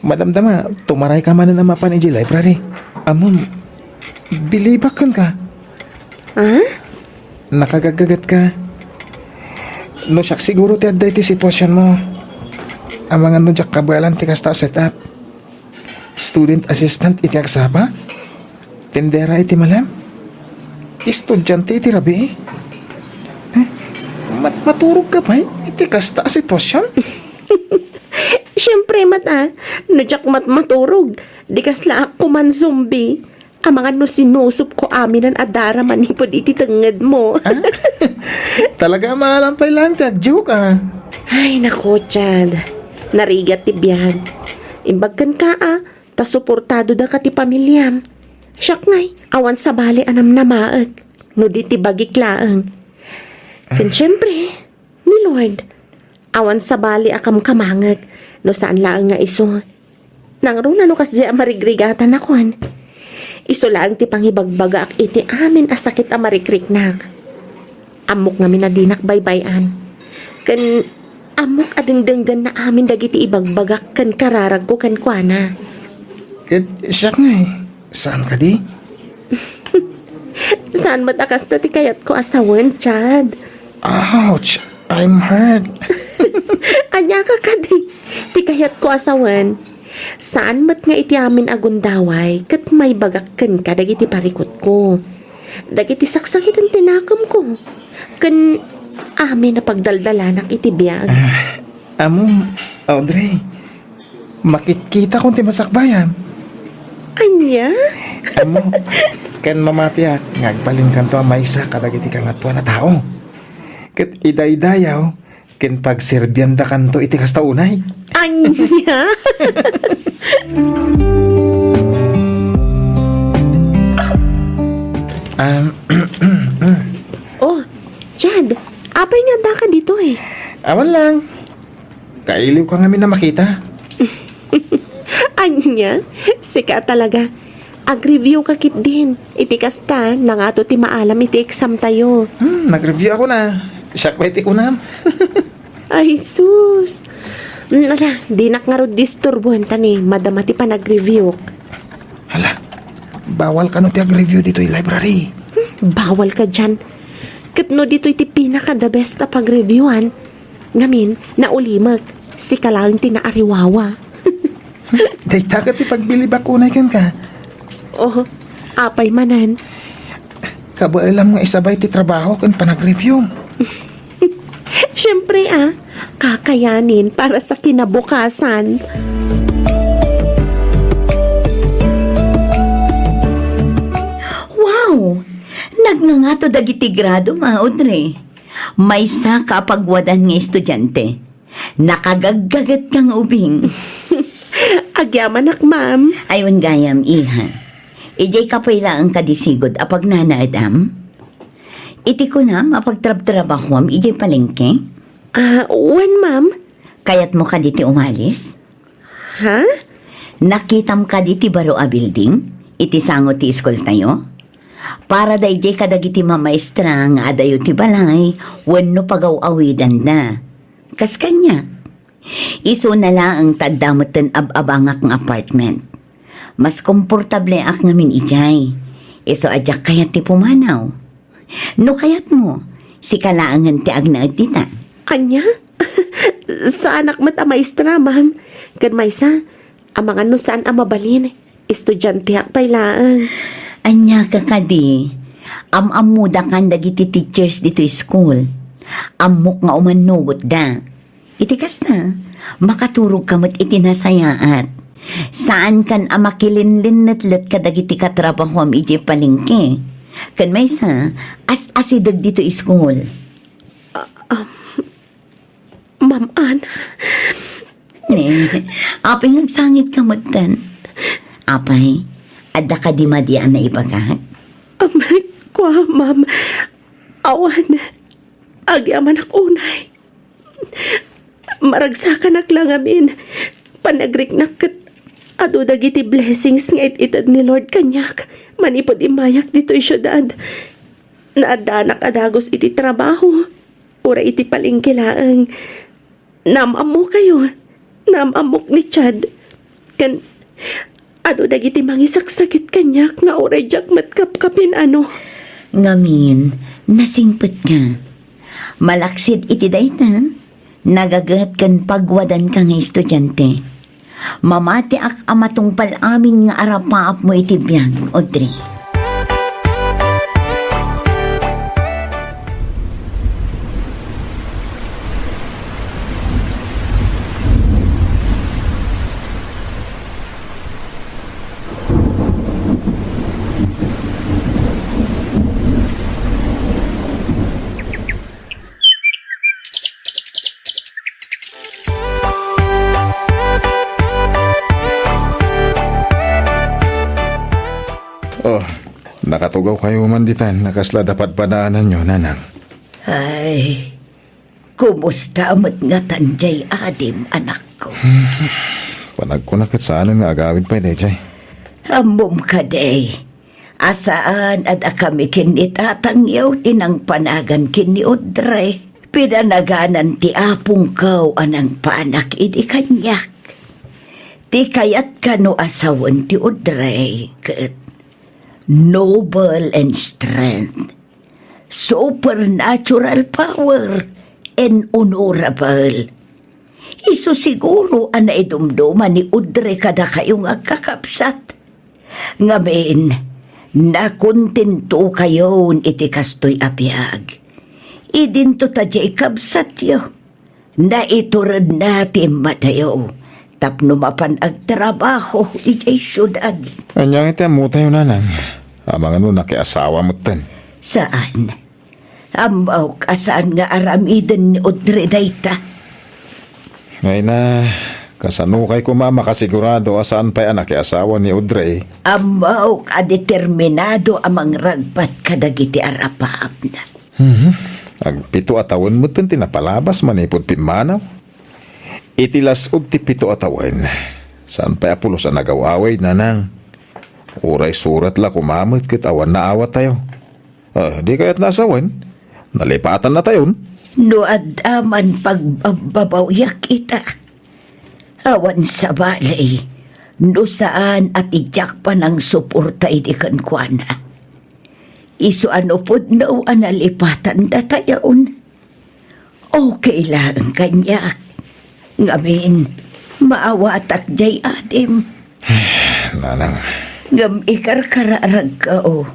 Madamdama, tumaray ka manen a mapan iti library. Ammom, bilibak kenka. Ah? Nakagaggagat ka. No siak siguro ti adda iti situasionmo. Amangan no diak kabaelan ti kasta a setup. Student assistant iti agsapa? Tendera iti malem? Estudiante iti rabii? Eh, mat-, maturog ka pay iti kasta a situasion? Siempre met a, no diak mat-, maturog, di kasla ak kuman zombie. Amangan no sinusupko aminen a dara manipud iti tengngedmo. Ah? Talaga, maalam pay laeng ti agjoke, ah. Ay, naku, Chad. Narigat ti biag. Imbag kenka, ah, ta suportado daka ti pamiliam. Siak ngay, awan sabali a namnamaek. No di ti bagik laeng. Ken, ah, siempre, ni Lord, awan sabali a kamkamangek no saan laeng nga isu. Nangruna no kasdiay a marigrigatanakon. Isu laeng ti pangibagbagaak iti amin a sakit a marikriknak. Ammok ngamin a dinak baybay-an. Ken ammok a dengdenggenna amin dagiti ibagbagak ken kararagko kenkuana. Ket siak ngay, saan kadi? Saan met a kasta ti kayatko a sawen, Chad. Ouch! I'm hurt. Ania ka kadi? Ti kayatko a sawen, saan met nga iti amin a gundaway ket maibagak kenka dagiti parikutko, dagiti saksakiten ti nakemko, ken amin a pagdaldalanak iti biag. Ah, ammom, Audrey, makitkitakon ti masakbayan. Ania? Ammok, ken mamatiak nga agbalinkanto a maysa kadagiti kangatoan a tao. Ket idaydayaw ken pagserbiandakanto iti kasta unay. Ania? Um, oh, Chad, apay nga addaka ditoy? Awan lang. Kailiwka ngamin a makita. Ania? Sika talaga. Ag-review ka ketdin. Iti kasta, nangato ti maalam iti exam tayo. Hmm, nag-review ako na. Siak pay ti kunam. Ay, sus. Mm, ala, dinak ngarud disturboen ta ni madama ti panag-review. Hala, Bawal kano ti agreview ditoy library. Hmm, bawal ka dian. Ket no ditoy ti pinaka-the best a pagreviewan, ngamin, naulimek, sika laeng ti naariwawa. Dayta ket ti pagbilibak unay kenka. Oh, apay manen? Kabaelam nga isabay ti trabaho ken panagreview. Siyempre, ah, kakayanin para sa kinabukasan. Wow! Nagngangato dagiti grado, ma, Audrey. Maysa ka a pagwadan nga estudiante. Nakagaggaget ka nga ubing. Agyamanak, ma'am. Ay, wen gayam, iha. Idiay ka pay laeng kadi sigud a pagnanaedam? Iti kunam a pagtrabtrabahuam idiay palengke? Ah, wen, ma'am. Kayatmo kadi ti umalis? Ha? Nakitam kadi ti baro a building iti sango ti iskoltayo? Para daydiay kadagiti mamaestra nga adayo ti balay wenno pagaw-awidanda. Kas kaniak. Isuna laeng ta adda metten ab-abangak nga apartment. Mas komportableak ngamin idiay. Isu a diak kayat ti pumanaw. No kayatmo, sika laengen ti agnaed dita. Ania? Saanak met a maestra, ma'am. Ken maysa, amangan no saan a mabalin. Estudianteak pay laeng. Ania ka kadi? Am-ammodakan dagiti teachers ditoy school. Ammok nga umannugotda. Iti kasta, makaturogka met iti nasayaat. Saankan a makilinlinnetlet kadagiti katrabahuam idiay palengke. Ken maysa, as-asideg ditoy school. Ah, um, Ma'am Anna. Ne, apay nga agsangitka metten? Apay, adda kadi madi a naibagak? Um, kua, ma'am. Awan, agyamanak unay. Maragsakanak la ngamin. Panagriknak ket adu dagiti blessings nga it-ited ni Lord kaniak manipud immayak ditoy siudad. Naaddanak a dagus iti trabaho, uray iti palengke laeng. Naam-ammokayo, naam-ammok ni Chad. Ken adu dagiti mangisaksakit kaniak nga uray diak met kapkapin-ano. Ngamin, nasingpetka. Malaksid iti dayta, nagaget ken pagwadanka nga estudiante. Mamatiak a matungpal amin nga arapaapmo iti biag, Audrey. Oh, nakatugawkayo man ditan a kasla da padpadaananyo, nanang. Ay, kumusta met ngatan diay adim, anakko? Panagkuna ket saanen nga agawid pay daydiay. Ammom kadi, a saan a dakami ken ni tatangyo ti nangpanagan ken ni Audrey. Pinanaganan ti apongko a nangpanak idi kaniak. Ti kayat kano a sawen ti Audrey ket noble in strength, supernatural power, and honorable. Isu siguro a naidumduma ni Audrey kadakayo nga agkakabsat. Ngamin, nakontentokayon iti kastoy a biag. Idinto ta diay kabsatyo, naituredna ti immadayo tapno mapan agtrabaho idiay siudad. Ania nga ti ammotayo, nanang? Amangan no nakiasawa metten? Saan. Ammok a saan nga aramiden ni Audrey dayta. Ay na, kasano kay koma makasigurado a saan pay a nakiasawa ni Audrey? Ammok a determinado a mangragpat kadagiti arapaapna. Mhm. Agpito a tawen metten ti napalabas manipud pimmanaw. Iti las-ud ti pito a tawen, saan pay a pulos a nagaw-awid, nanang. Uray surat la koma met ket awan naawattayo. Ah, di kayatna a sawen? Nalipatannatayon? No adda man pagbabbabawiak ita, awan sabali, No saan a ti diak panangsuporta idi kenkuana, isu a no pudno a nalipatan datayon, okay laeng kaniak. Ngamin, maawatak diay adim. Nanang. Ngem ikarkararagko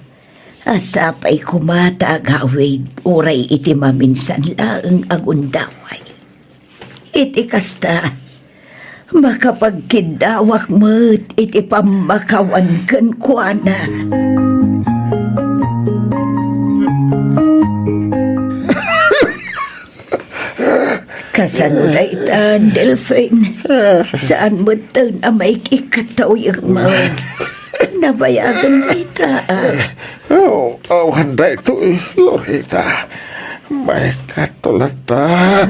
a sapay koma ta agawid uray iti maminsan laeng a gundaway. Iti kasta, makapagkiddawak met iti pammakawan kenkuana. Kasano daytan, Delfin? Saan metten a maik-ikkat ta uyekmo? Nabayagen dayta, a. Oh, awan daytoy, Lorita. Maikkato latta.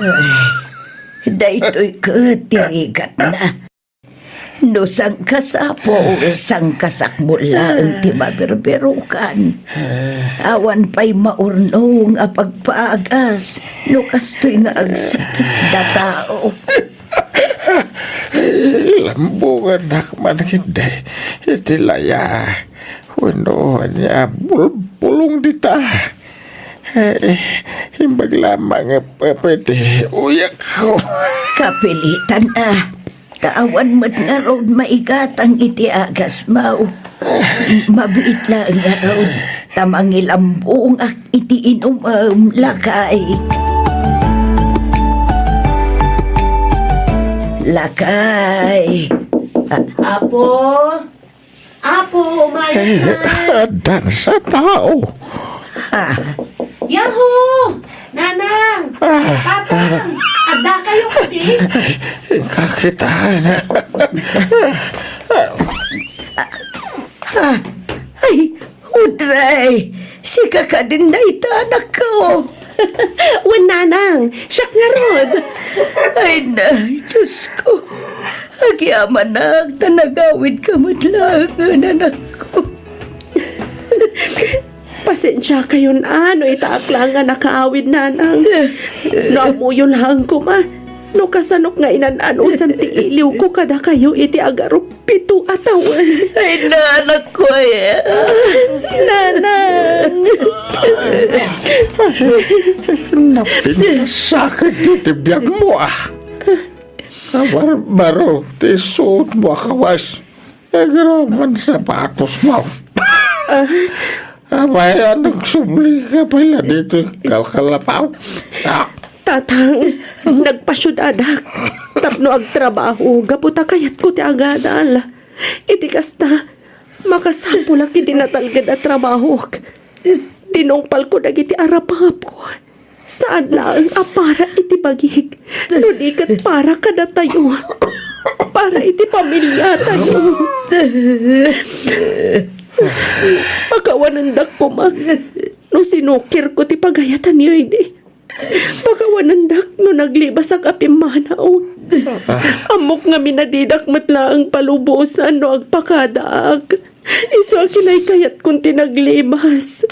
Ay, daytoy ket ti rigatna. No sangkasapul, sangkasakmo laeng ti maberberukan. Awan pay maurnong a pagpaagas no kastoy nga agsakit da tao. Lambongannak man ketdi iti laya wenno ania bulbulong dita. Eh, imbag lamang a pwede, uyekko. Kapilitan a. Ta awan met ngarud maigatang iti agasmo. Mabiit laeng ngarud ta mangilambongak iti inumem, lakay. Lakay. A- Apo? Apo, umayat na. Eh, addan sa tao. Ah. Yahoo! Nanang! Ah. Tatang! Adda kayo kadi? Ay, kakitaan. Ah, ay, Audrey! Sika kadin dayta, anakko! Wen, Nanang, siak ngarud. Ay na, Diosko. Agyamanak ta nagawidka met laengen, anakko. Pasensiakayon a no itaak laeng a nakaawid, Nanang. No ammoyo laeng koma no kasanok nga inan-anusan ti iliwko kadakayo iti agarup pito a tawen. Ay, na, anakko, ay. Nanang! Napintasakan ti biagmo, a. Kabarbaro ti isuotmo a kawas. Agraman sapatosmo. Ah. Apay a nagsublika pay la ditoy kalkalapaw? Ah. Tatang, nagpasiudadak tapno agtrabaho gapu ta kayatko ti agadal. Iti kasta, makasapulak iti natalged a trabahok. Tinungpalko dagiti arapapko. Saan laeng a para iti bagik, no di ket para kadatayo. Para iti pamiliatayo. Pakawanendak koma no sinukirko ti pagayatanyo idi. Pakawanendak no naglibasak a pimmanaw. Ammok ngamin a didak met laeng palubosan no agpakadaak. Isu a kinaykayatkon ti naglibas.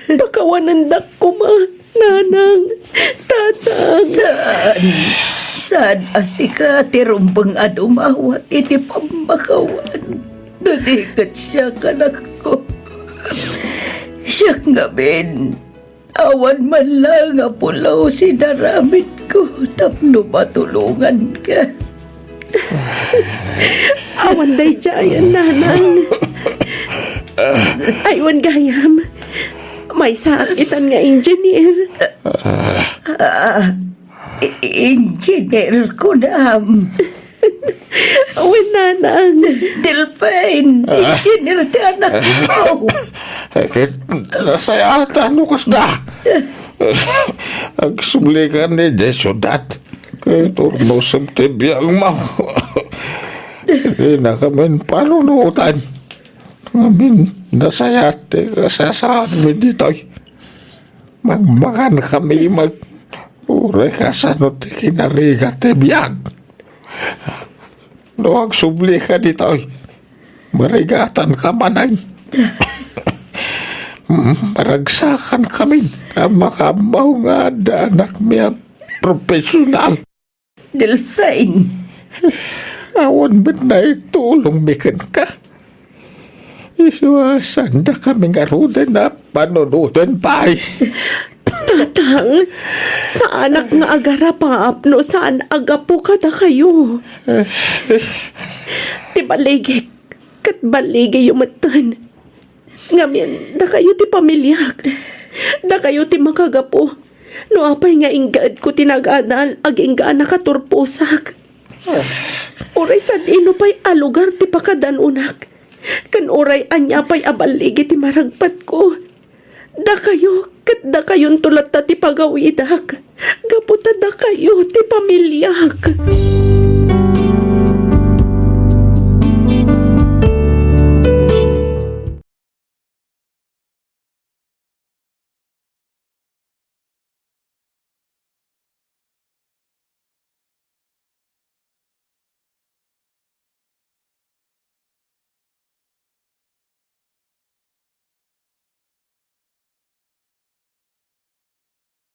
Pakawanendak koma, Nanang, Tatang. Saan, saan a sika ti rumbeng a dumawat iti pammakawan. No di ket siak, anakko. Siak ngamin. Awan man laeng a pulos inaramidko tapno matulonganka. Awan daydiayen, Nanang. Ay, wen gayam. Maysaak itan nga engineer. Ah, e-, engineer kunam. Wen, Nanang. Delfin, ah, engineer ti anakko. Eh, ket nasayaat no kasda. Agsublikan idiay siudad. Ket urnosem ti biagmo. Dinakamin panunotan. Ngamin, nasayaat ti kasasaadmi ditoy. Magmangankami met, uray kasano ti kinarigat ti biag. No agsublika ditoy, marigatanka manen. Mm, maragsakankamin a makaammo nga adda anakmi a profesional. Delfin, Awan met naitulongmi kenka. Isu a, saandakami ngaruden a panunoten pay. Tatang, saanak nga agarapap no saan a gapu kadakayo. Eh, eh. Ti baligik, ket baligiyo metten. Ngamin, dakayo ti pamiliak. Dakayo ti makagapu. No apay nga inggaedko ti nagadal, agingga a nakaturposak. Uray sadino pay a lugar ti pakadanunak. Ken uray ania pay a balligi ti maragpatko. Dakayo, ket dakayonto latta ti pagawidak. Gapu ta dakayo ti pamiliak.